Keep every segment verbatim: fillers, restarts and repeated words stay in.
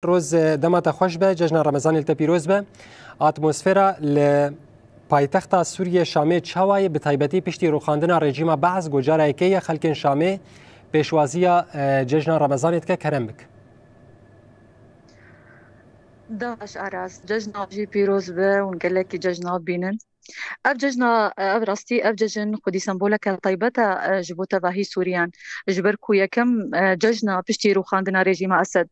Roz, dema te xweş be, cejna Remezanê li te pîroz be. Atmosfera li paytexta Sûriyê Şamê çawa ye, bi taybetî piştî rûxandina rejîma Be'es ku cara yekê ye xelkên Şamê pêşwaziya, e, cejna Remezanê dike, kerem bik. Daş Aras, cejna jî pîroz be û gelekî cejna bînin. Ev cejna, ev rastî, ev cejin xwedî semboleke taybet e, e, ji bo tevahî Sûriyan. Ji ber ku yekem, e, cejna piştî rûxandina rejîma Esed.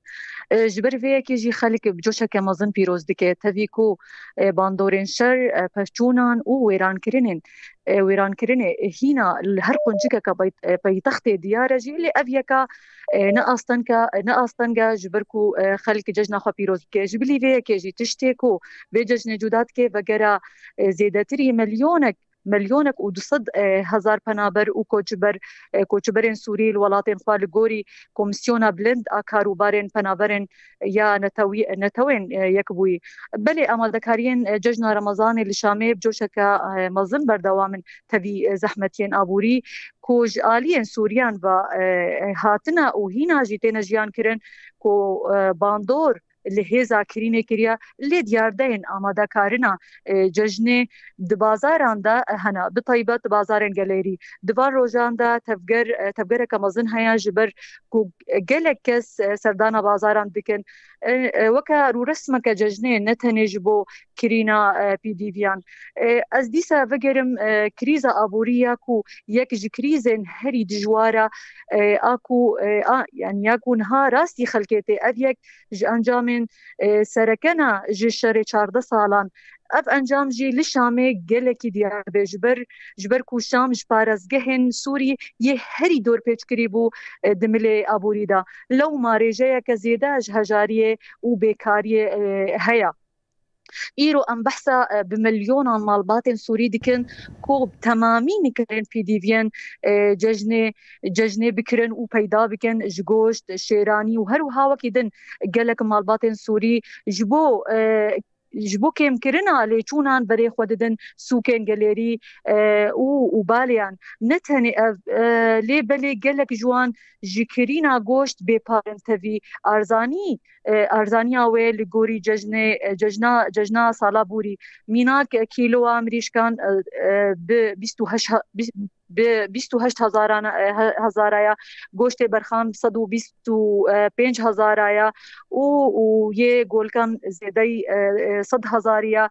E, ji ber vê yekê jî xelk bi coşeke mezin pîroz dike. Tevî ku, e, bandorên şer, e, pevçûnan û wêrankirinên, e, wêrankirinê hîna li her quncikeke payt-, e, paytextê diyar e jî, lê ev yeka, e, ne asteng e, ne asteng e, ji ber ku, e, xelk cejna xwe pîroz dike. Ji bilî vê yekê jî tiştê ku vê cejnê cuda dike, vegera, e, zêdetirî milyonek, milyonek û du sed, e, hezar penaber û koçber, e, koçberên Sûrî li welatên xwe li gorî Komîsyona Bilind a Karûbarên Penaberên ya Netewî-, Netewên, e, Yekbûyî. Belê, amadekariyên, e, cejna Remezanê li Şamê bi coşeke, e, mezin berdewam in, tevî, e, zehmetiyên aborî ku ji aliyên Sûriyan ve, e, e, hatine û hîna jî têne jiyan kirin ku, e, bandor li hêza kirînê kiriye, lê diyardeyên amadekarina, e, cejnê di bazaran de hene, bi taybet di bazarên gelêrî. Di van rojan de tevger, e, tevgereke mezin heye, ji ber ku gelek kes, e, serdana bazaran dikin. E, e, weke rûresmeke cejnê, ne tenê ji bo kirîna, e, pêdîviyan. E, ez dîsa vegerim, e, krîza aborî ya ku yek ji krîzên herî dijwar e, e, a ku, e, a, yani ya ku niha rastî xelkê tê. Ev yek ji encamên, e, serekena ji şerê çardeh salan. Ev encam jî li Şamê gelekî diyar dibe, ji ber, ji ber ku Şam ji parêzgehên Sûrî yê herî dorpêçkirî bû, e, di milê aborî de. Lewma rêjeyeke zêde ji hejariyê û bêkariyê, e, heye. Îro em behsa, e, bi milyonan malbatên Sûrî dikin ku bi temamî nikarên pêdîviyên, e, cejnê, cejnê bikirin û peyda bikin ji goşt, şêranî û her wiha wekî din gelek malbatên Sûrî ji bo, e, ji bo kêmkirina lêçûnan berê xwe didin sûkên gelêrî, e, û, û baleyan. Ne tenê ev, e, lê belê gelek ji wan ji kirîna goşt bêpar in tevî. Arzanî, e, arzaniya wê li gorî cejnê, e, cejna, cejna sala borî. Mînak, e, kîloa mirîşkan, e, e, bi bîst û heşt ha-, bi, bi bîst û heşt hezaran, e, he-, hezara ya, goştê berxan sed û bîst û pênc hezara ya û, û yê golkan zêdey, e, e, sed hezarî ya.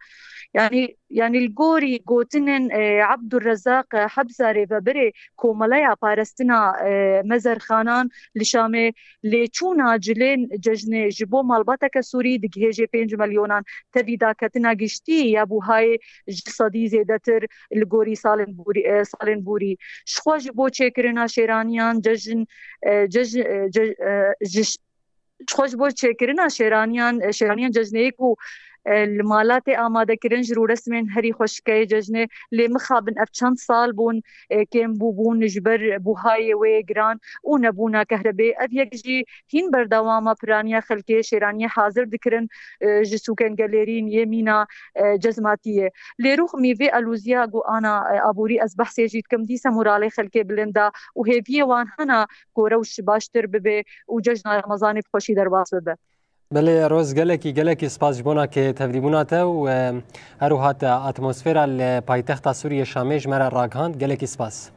Yani, yani li gorî gotinên, e, Abdurrezzaq, e, Hebza rêvebirê Komeleya Parastina, e, Mezerxanan li Şamê, lêçûna cilên cejnê ji bo malbateke Sûrî digihêje pênc milyonan, tevî daketina giştî ya buhayê ji sedî zêdetir li gorî salên borî, e, salên borî. Jixwe ji bo çêkirina şêraniyan cejn, e, cej-, e, ce-, e, ji, jixwe ji bo çêkirina şêraniyan, e, şêraniyan cejneyê ku, e, li mala tê amadekirin ji rûresmên herî xweşikeyê cejnê, lê mixabin ev çend sal bûn, e, kêm bûbûn ji ber buhayê wê giran û nebûna kehrebê. Ev yek jî hîn berdewama piraniya xelkê, şêraniyê hazir dikirin, e, ji sûkên gelêrîn yê mîna, e, cezmatiyê. Lê rûxmî vê alûziya ku ana, e, aborî ez behsê jî dikim, dîsa moralê xelkê bilind e û hêviyê wan hene ku rewş baştir bibe û cejna Remezanê bi xweşî derbas bibe. Belê Roz, gelekî, gelekî spas ji bona ke tevlîbûna te û, e, her wiha te atmosfera li paytexta Sûriyê Şamê ji me re ragihand. Gelekî spas.